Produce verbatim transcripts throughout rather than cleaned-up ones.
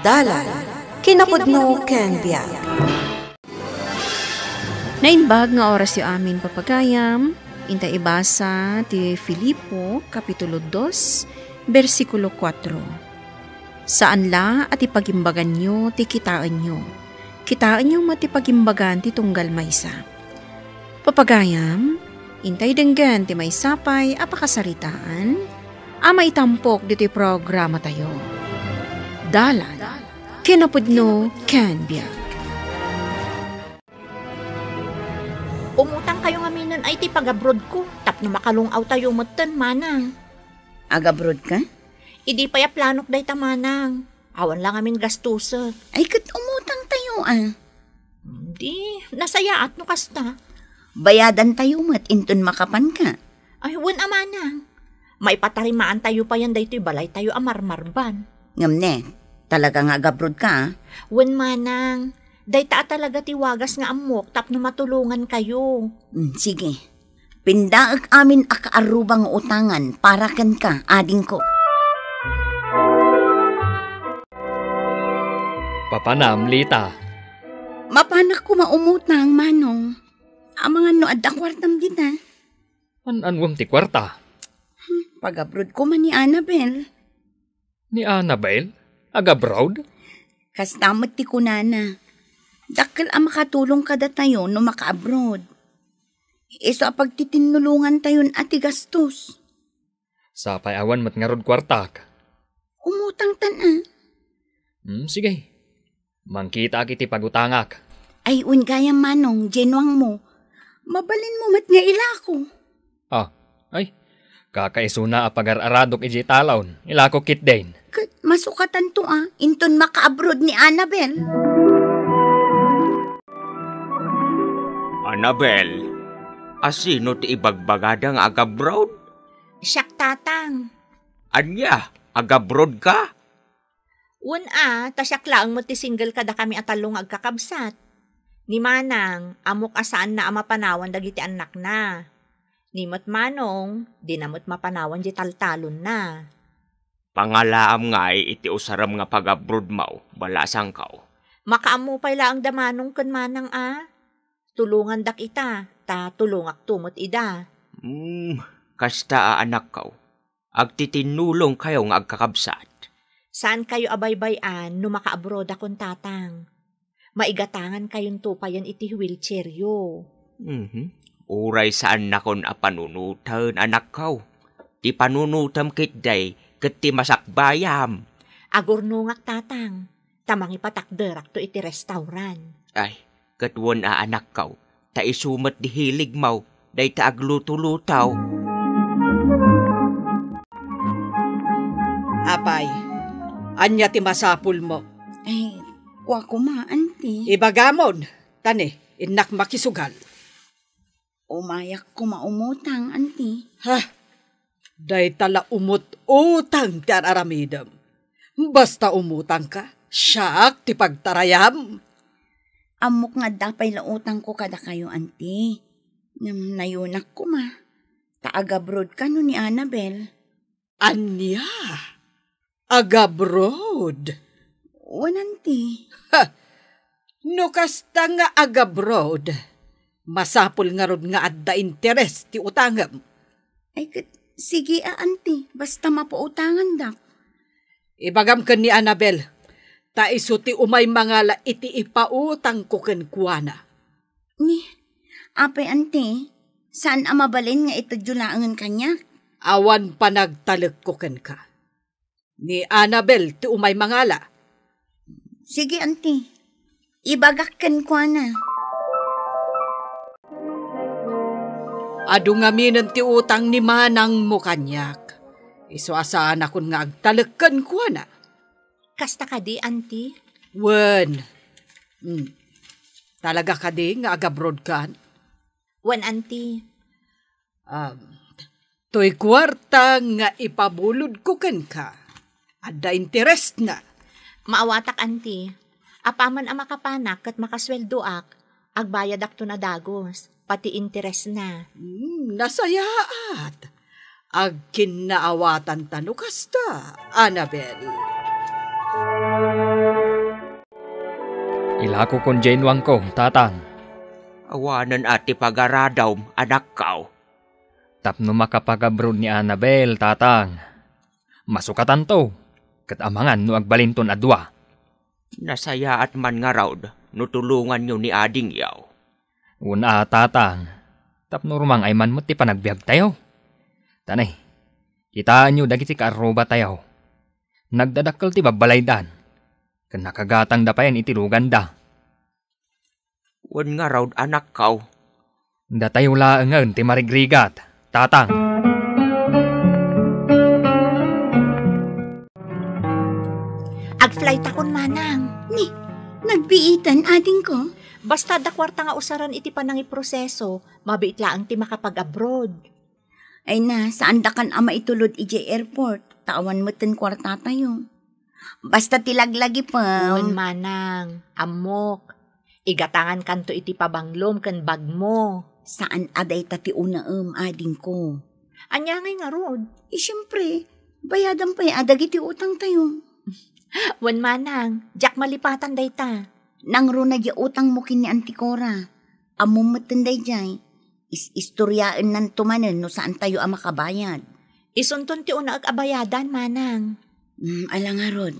Dalan, kinapudno ken biag. Naimbag nga orasyo amin, papagayam. Inta ibasa ti Filipo, Kapitulo dos, bersikulo kuatro. Saan la a ti pagimbaganyo ti kitaenyo. Kitaenyo met ti pagimbagan ti tunggal maysa. Papagayam, intay denggen ti maysa pay a pakasaritaan a maitampok ditoy programatayo. Dalan, kinapudno ken biag. Umutangkayo ngaminen ay ti pag-abroadko tapno makalung-awtayo metten, manang. Ag-abroad ka? Idi pay a planok dayta, manang. Awan la ngamin gastusek. Ay, ket umutangtayo, ah. Di, nasayaat no kasta. Bayadantayo met inton makapanka. Ay, wen a, manang. Maipatarimaantayo payen daytoy balaytayo a marmarban. Ngem ne, talaga nga ag-abroad ka, ah? Wen, manang. Dayta a talaga ti wagas nga ammok tapno matulongankayo. Mm, sige. Pindaek amin a kaarruba nga utangan para kenka, adingko. Papanam, Lita. Mapanak koma umutang, Manong. Amangan no adda kuartam dita. An-anuem ti kuarta? Hmm, pag-abroad koma ni Annabel. Ni Annabel? Ag-abroad? Kasta met ti kunana. Dakkel a makatulong kadatayo no maka-abroad. Isu a pagtitinnulongantayon a ti gastos. Sapay awan met ngarud kuartak. Umutangtan a. Hmm, sige. Mangkitaak iti pagutangak. Ay, wen gayam, Manong, genuang mo. Mabalin mo met nga ilako. Ah, ay. Kakaisuna a pagar-aradok iti talon. Ilako ketdin. Ket masukatanto a, inton maka-abroad ni Annabel. Annabel, asino ti ibagbagada nga ag-abroad? Siak, Tatang. Ania, ag-abroad ka? Wen a, ta siak laeng met ti single kadakami a tallo nga agkakabsat. Ni Manang, ammok a saanna a mapanawan dagiti annakna. Ni met Manong, dina met mapanawan di taltalonna. Pangalaam ngay iti usarem nga pag-abroad mo, balasangko. Makaammo pay laeng da Manong ken Manang a. Tulongandak ita, ta tulongakto met ida. Hmm, kasta a anakko. Agtitinnulongkayo nga agkakabsat. Saankayo a baybay-an no makaabroadakon, Tatang. Maigatangankayonto payen iti wheelchairyo. Mhm. Uray saannakon a panunoten, anakko. Ti panunotem ketdi ket ti masakbayam. Agurnongak, Tatang, ta mangipatakderakto iti restaurant. Ay, ket wen a, anakko, ta isu met di hiligmo, dayta agluto-luto. Apay, ania ti masapulmo? Ay, kua koma, Auntie. Ibagamon, ta ne, innak makisugal. Umayak koma umutang, Auntie. Ha? Dayta la umut-utang ti ar-aramidem. Basta umutangka, siak ti pagtarayam. Ammok nga adda pay la utangko kadakayo, Auntie. Ngem nayunak koma. Ta agabroad kano ni Annabel. Ania? Agabroad? Wen, Auntie. Ha! No kasta nga agabroad, masapul ngarud nga adda interes ti utangem. Ay, ket, sige a, Auntie, basta mapautangandak. Ibagam ken ni Annabel, ta isu ti umay mangala iti ipautangko kenkuana. Ni, apay, Auntie, saan a mabalin nga itedyo laengen kaniak? Awan panagtalekko kenka. Ni Annabel ti umay mangala. Sige, Auntie. Ibagak kenkuana. Adu ngaminen ti utang ni manangmo kaniak. Isu a saanakon nga agtalek kenkuana. Kasta kadi, Auntie? Wen. Hmm. Talaga kadi nga agabroad kan? Wen, Auntie. Um, toy kuarta nga ipabulodko kenka, adda interestna. Maawatak, Auntie. Apaman a makapanak ket makasueldoak, agbayadakto na dagus, pati interestna. Hmm, nasayaat. Agkinnaawatanta no kasta, Annabel. Lako kon Januangko, Tatang. Awanen a ti pagaradawm, anakko. Tapno makapag-abroad ni Annabel, Tatang. Masukatanto, ket amangan no agbalinton a dua. Nasayaat man ngarud no tulonganyo ni adingyo. Wen a, Tatang, tapno rumang-ay man met ti panagbiagtayo. Tanay, kitaenyo dagiti kaarrubatayo. Nagdadakkel ti babbalaydan, ken nakagatangda payen iti luganda. Wen ngarud, anakko. Datayo laengen ti marigrigat, Tatang. Agflightakon, Manang. Ni, nagbiitan, adingko? Basta adda kuarta nga usaren iti panangiproseso, mabiit laeng ti makapag-abroad. Ay na, saandakan a maitulod idiay airport, ta awan metten kuartatayo. Basta ti laglagipem. Wen, Manang, ammok. Igatangankanto iti pabanglom ken bagmo. Saan a dayta ti unaem, adingko. Ania ngay ngarud? Eh, siempre, bayadan pay a dagiti utangtayo. Wen, Manang, diak malipatan dayta. Nangruna diay utangmo ken ni Anticora. Ammom metten daydiay. Is-istoriaennanto manen no saantayo a makabayad. Isunton ti unaek a bayadan, Manang. Hmm, ala ngarud.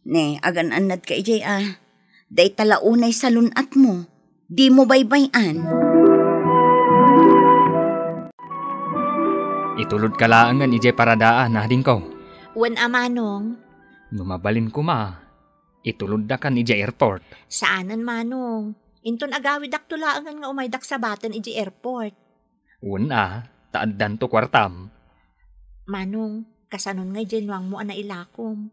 Ne, agan-annadka idiay a. Dayta la unay salun-atmo. Dimo baybay-an. Itulodka laengen idiay paradaan, adingko. Wen a, Manong. No mabalin koma, ituloddakan idiay airport. Saanen, Manong. Inton agawidakto laengen nga umaydak sabaten idiay airport. Wen a, ta addanto kuartam. Manong, kasanon ngay Januangmo a nailakom?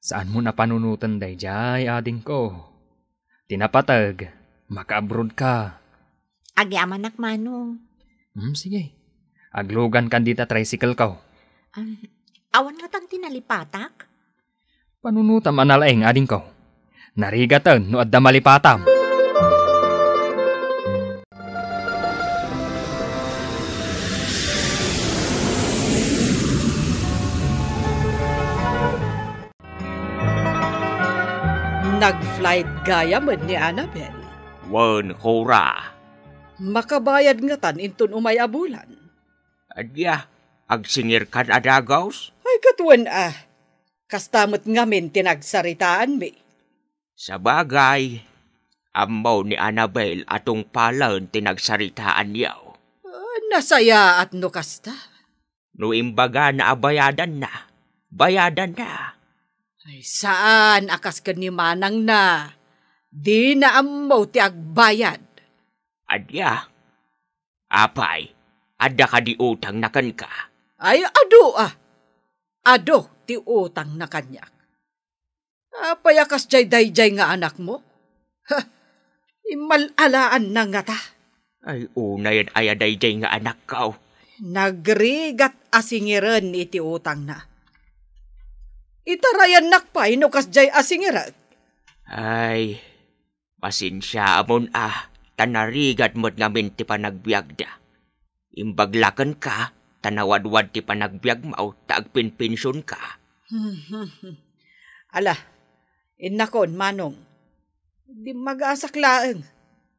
Saanmo a panunoten daydiay, adingko. Ti napateg, makaabroadka. Agyamanak, Manong. Hmm, sige. Aglugankan dita tricycle-ko. Am, awan ngatan ti nalipatak? Panunotam a nalaing, adingko. Narigaten no adda malipatam. Nag-flight gayam ni Annabel. Wen, Cora. Makabayad ngatan inton umay a bulan. Ania, agsingirkan a dagus? Ay, ket wen a. Kasta met ngamin ti nagsaritaanmi. Sabagay, ammo ni Annabel a tungpalen ti nagsaritaanyo. Ah, nasayaat no kasta. No imbagana a bayadanna, bayadanna. Ay, saan a kas ken ni manangna. Dina ammo ti agbayad. Ania? Apay, adda kadi utangna kenka? Ay, adu a. Adu ti utangna kaniak. Apay a kasdiay daydiay nga anakmo? Ha, immal-alaanna ngata. Ay, unayen aya daydiay nga anakko. Nagrigat a singiren iti utangna. Itarayannak pay no kasdiay a singirek. Ay, pasensiaamon a, ta narigat met ngamin ti panagbiagda. Imbag la kenka, ta nawadwad ti panagbiagmo, ta agpenpensionka. Ala, innakon, Manong. Dimmagasak laeng,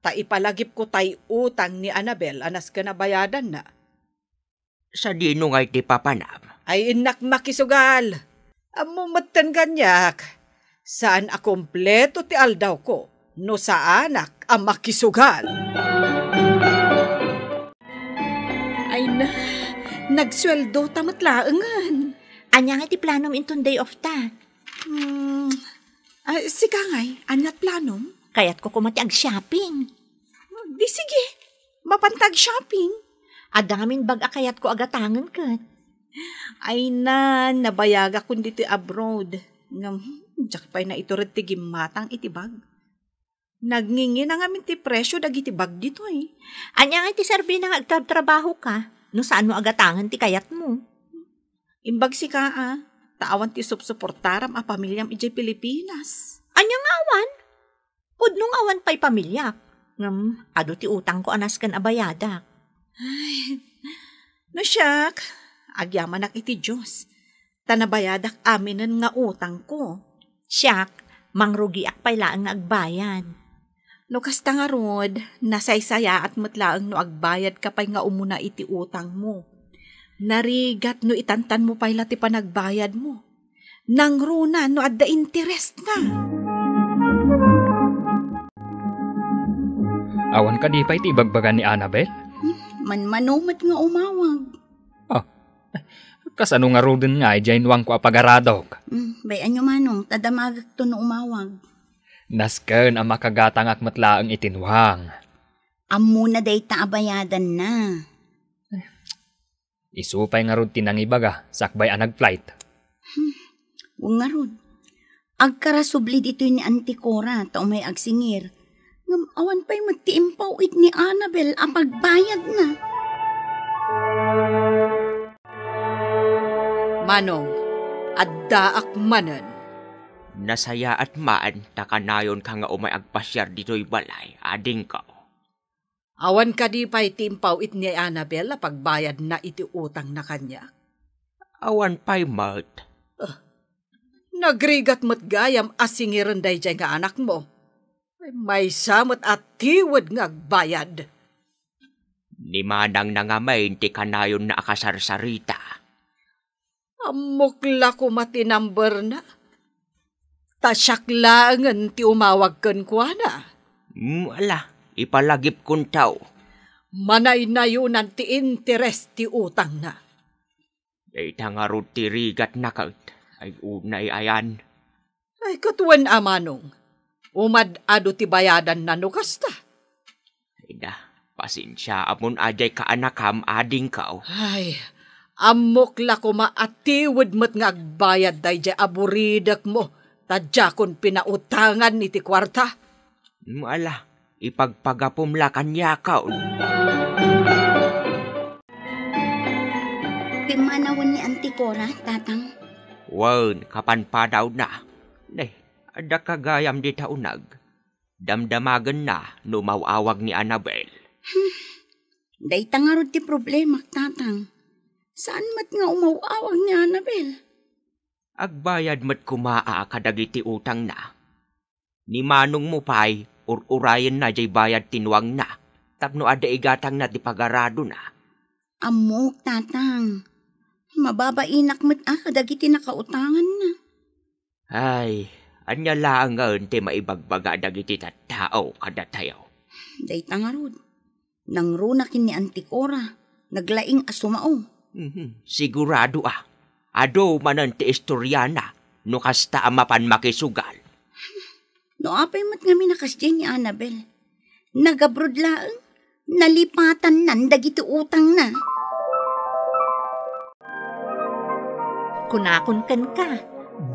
ta ipalagipko tay utang ni Annabel a nasken a bayadanna. Sadino ngay ti papanam? Ay, innak makisugal. Ammo metten kaniak, saan a kompleto ti aldawko no saanak a makisugal. Ay na, nagsueldo ta met laengen. Ania nga ti planom inton day off ta? Hmm, ah, sika ngay, aniat planom? Kayatko koma ti ag-shopping. Di sige, mapanta ag-shopping. Adda ngamin bag a kayatko a gatangen ket. Ay na, nabayagakon ditoy abroad. Ngem, diak pay naitured ti gimmatang iti bag. Nagngingina ngamin ti presio dagiti bag ditoy. Ania nga iti serbina nga agtrabtrabahoka, no saanmo a gatangen ti kayatmo? Imbag sika a, ta awan ti supsuportaram a pamiliam idiay Pilipinas. Ania nga awan? Pudno nga awan pay pamiliak. Ngem, adu ti utangko a nasken a bayadak. Ay, no siak, agyamanak iti Dios, ta nabayadak aminen nga utangko. Siak, Mangrugiak pay laeng nga agbayad. No kasta ngarud, nasaysayaat met laeng no agbayadka pay nga umuna iti utangmo. Narigat no itantanmo pay la ti panagbayadmo. Nangruna no adda interestna. Awan kadi pay ti ibagbaga ni Annabel? Hmm, manmano met nga umawag. Ah, kasano ngaruden nga idiay nuangko a pagaradok? Hmm, bay-anyo, Manong, ta damagekto no umawag. Nasken a makagatangak met laeng iti nuang. Ammona dayta a bayadanna. Isu pay ngarud ti nangibaga sakbay a nag-flight. Hmm, wen ngarud. Agkarasubli ditoy ni Auntie Cora ta umay agsingir. Ngem awan pay met ti impaw-it ni Annabel a pagbayadna. Manong, addaak manen. Nasayaat man ta kanayonka nga umay agpasiar ditoy balay, adingko. Awan kadi pay ti impaw-it ni Annabel a pagbayadna iti utangna kaniak? Awan pay met. Ah, nagrigat met gayam a singiren daydiay nga anakmo. Maysa met a tiwed nga agbayad. Ni manangna ngamin ti kanayonna a kasarsarita. Ammok la koma ti numberna. Ta siak laengen ti umawag kenkuana. Mm, ala, ipalagipkon tao. Manaynayonan ti interes ti utangna. Dayta ngarud ti rigatna ket, ay unay ayan. Ay, ket wen a, Manong, umad-adu ti bayadanna no kasta. Ida, pasensiaamon a diay kaanakam, adingko. Ay, ammok la koma a tiwed met nga agbayad daydiay a buridekmo, ta diakon pinautangan iti kuarta. Mm, ala, ipagpagapom la kaniakon. Pimmanawen ni Auntie Cora, Tatang? Wen, kapanpanawna. Ne, adda ka gayam dita uneg. Damdamagenna no umaw-awag ni Annabel. Hmm. Dayta ngarud ti problemak, Tatang. Saan met nga umaw-awag ni Annabel? Agbayad met koma a kadagiti utangna. Ni manongmo pay, ur-urayenna diay bayad ti nuangna, tapno adda igatangna ti pagaradona. Ammok, Tatang. Mababainak met a kadagiti nakautanganna. Ay, ania laengen ti maibagbaga dagiti tattao kadatayo? Dayta ngarud, nangruna ken ni Auntie Cora, naglaing a sumao. Mhm, sigurado a. Adu manen ti istoriana, no kasta a mapan makisugal. No apay met ngamin a kasdiay ni Annabel? Nagabroad laeng, nalipatannan dagiti utangna. Kunakon kenka,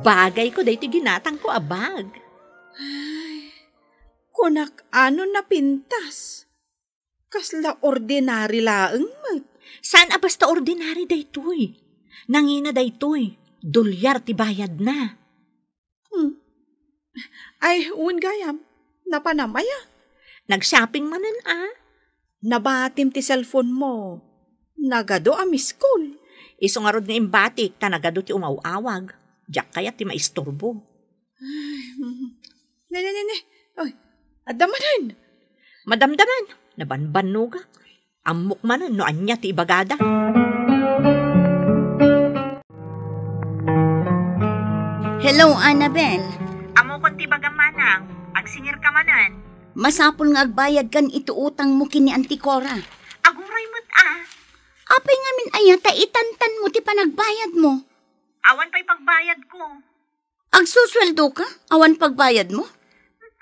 bagayko daytoy ginatangko a bag. Ay, kunak ano napintas? Kasla ordinary laeng met. Saan a basta ordinary daytoy? Nangina daytoy, dolyar ti bayadna. Hmm. Ay, wen gayam. Napanam aya? Nag-shopping manen a. Nabatim ti cellphone mo. Nagadu a miss call. Isu ngarud nga imbatik ta nagadu ti umaw-awag. Diak kayat ti maisturbo. Ay, mm. Ne, ne, ne, ne. Oy, adda manen. Madamdaman. Nabanbannogak. Ammok manen no ania ti ibagada. Hello, Annabel. Ammokon ti ibagam, manang. Agsingirka manen. Masapul nga agbayadkan iti utangmo ken ni Auntie Cora. Aguray met a. Apay ngamin aya ta itantanmo ti panagbayadmo? Awan pay pagbayadko. Agsusueldoka? Awan pagbayadmo?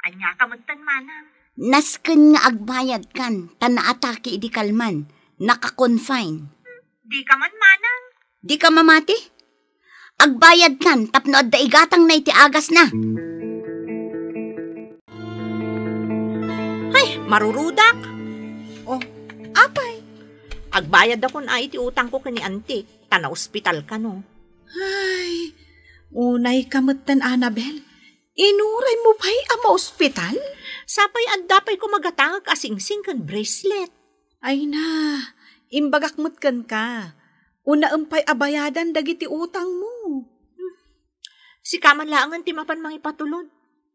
Ania ka metten, manang? Nasken nga agbayadkan, ta naatake idi kalman. Naka-confine. Dika man, manang. Dika mamati? Agbayadkan tapno adda igatangna iti agasna. Ay, marurudak! Oh, apay? Agbayaddakon a iti utangko ken ni Auntie, ta naospitalka, no? Ay, unayka metten, Annabel. Inuraymo pay a maospital? Sapay adda pay koma gatangek a singsing ken bracelet. Ay na, imbagak met kenka. Unaem pay a bayadan dagiti utangmo. Sika man laengen ti mapan mangipatulod.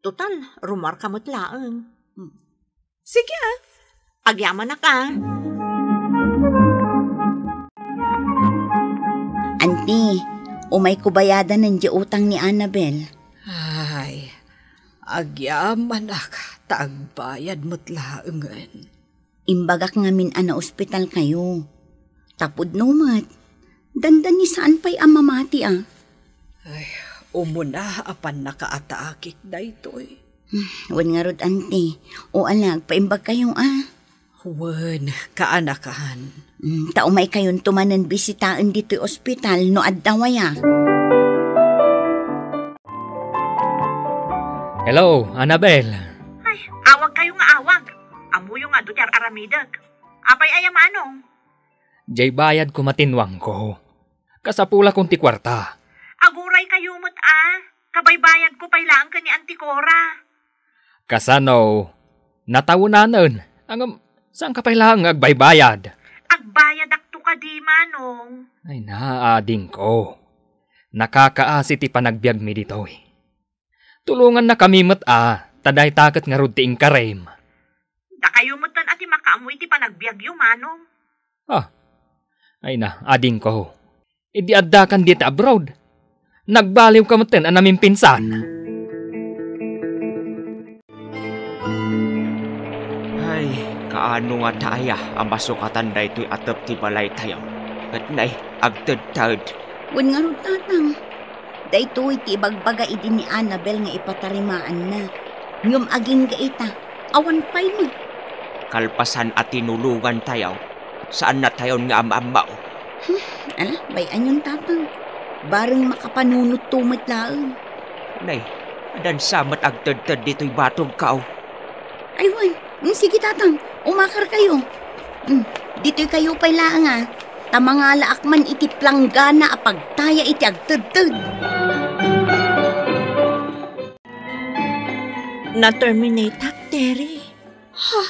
Total, rumuarka met laeng. Hmm. Sige, ah. Agyamanak, ah. Anti, umayko bayadanen diay utang ni Annabel. Ay, agyamanak ta agbayad met laengen. Imbagak ngamin a naospitalkayo. Ta pudno met, dandani saan pay a mamati, a. Ay, umuna a pannakaatakek daytoy. Hmm, wen ngarud, anti. O ala, agpaimbagkayo, a. Wen, kaanakan. Hmm, ta umaykayonto manen bisitaen ditoy ospital no adda, aya. Hello, Annabel. Ay, awagkayo nga awag. Ammoyo nga adu ti ar-aramidek. Apay aya, manong? Diay bayad ko matinwangko. Kasapulakon ti kuarta. Aguraykayo met, a. Kabaybayadko pay laeng ken ni Anti Cora. Kasano? Natawenanen. Ngem, saanka pay laeng nga agbaybayad? Agbayadakto kadi, manong. Ay, naadingko. Nakakaasi ti panagbiagmi ditoy. Tulongannakami met, a, ta dayta ket ngarud ti inkarem. Dakayo metten a ti makaammo iti panagbiagyo, manong. Ah, ay na, adingko. Idi addakan dita abroad, nagbaliwka metten a namimpinsan. Ay, kaano ngata aya a masukatan daytoy atep ti balaytayo? Ket nay, agtedted. Wen ngarud, tatang, daytoy ti ibagbaga idi ni Annabel nga ipatarimaanna. Ngem agingga ita, awan pay met. Kalpasan a tinulongantayo, saannatayon nga am-ammao. Hmm, ala, bay-anyon, tatang. Bareng makapanunotto met laeng. Nay, adansa met agtedted ditoy batogko. Ay, wen. Hmm, sige, tatang. Umakarkayo. Hmm, ditoykayo pay laeng, a. Ta mangalaak man iti planggana a pagtaya iti agtedted. Na-terminateak, Terry. Ha?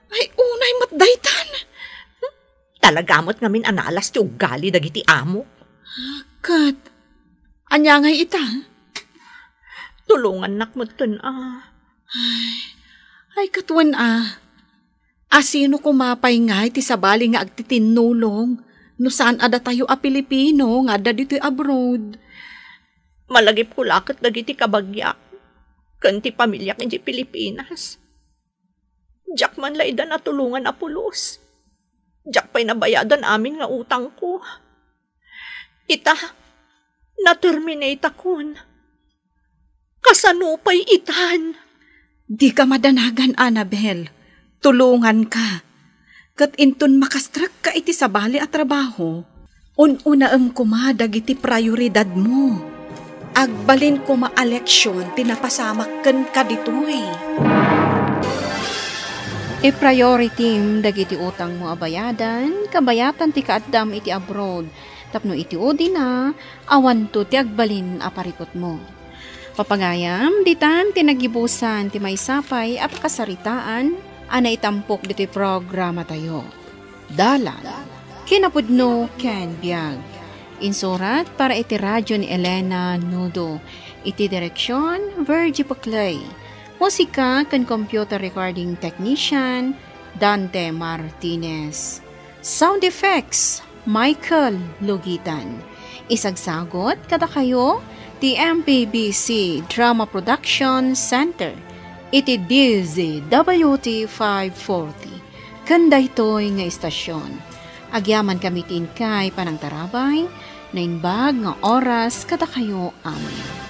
Ay, unay met daytan. Talaga met ngamin a naalas ti ugali dagiti amo. Ket, ania ngay ita? Tulongannak metten, a. Ay, ay, ket wen, a. Asino koma pay ngay ti sabali nga agtitinnulong no saan a datayo a Pilipino nga adda ditoy abroad? Malagipko la ket dagiti kabagiak ken ti pamiliak idiay Pilipinas. Diak man la ida natulongan a pulos. Diak pay nabayadan amin nga utangko. Ita, na-terminateakon. Kasano pay itan? Dika madanagan, Annabel. Tulonganka. Ket inton makastrekka iti sabali a trabaho, un-unaem koma dagiti prioridadmo. Agbalin koma a leksion ti napasamak kenka ditoy. I-prioritim dagiti utangmo a bayadan, kabayatan ti kaaddam iti abroad, tapno iti udina, awanto ti agbalin a parikutmo. Papagayam, ditan ti nagibusan ti maysa pay a pakasaritaan a naitampok ditoy programatayo. Dalan, kinapudno ken biag. Insurat para iti radyo ni Elena Nudo. Iti direksion, Virgie Paclay. Musika ken computer recording technician, Dante Martinez. Sound effects, Michael Lugitan. Isagsagot kadakayo ti M P B C Drama Production Center iti D Z W T five forty. Ken daytoy nga istasyon, agyamankami ti inkay panangtarabay, naimbag nga oras kadakayo amin.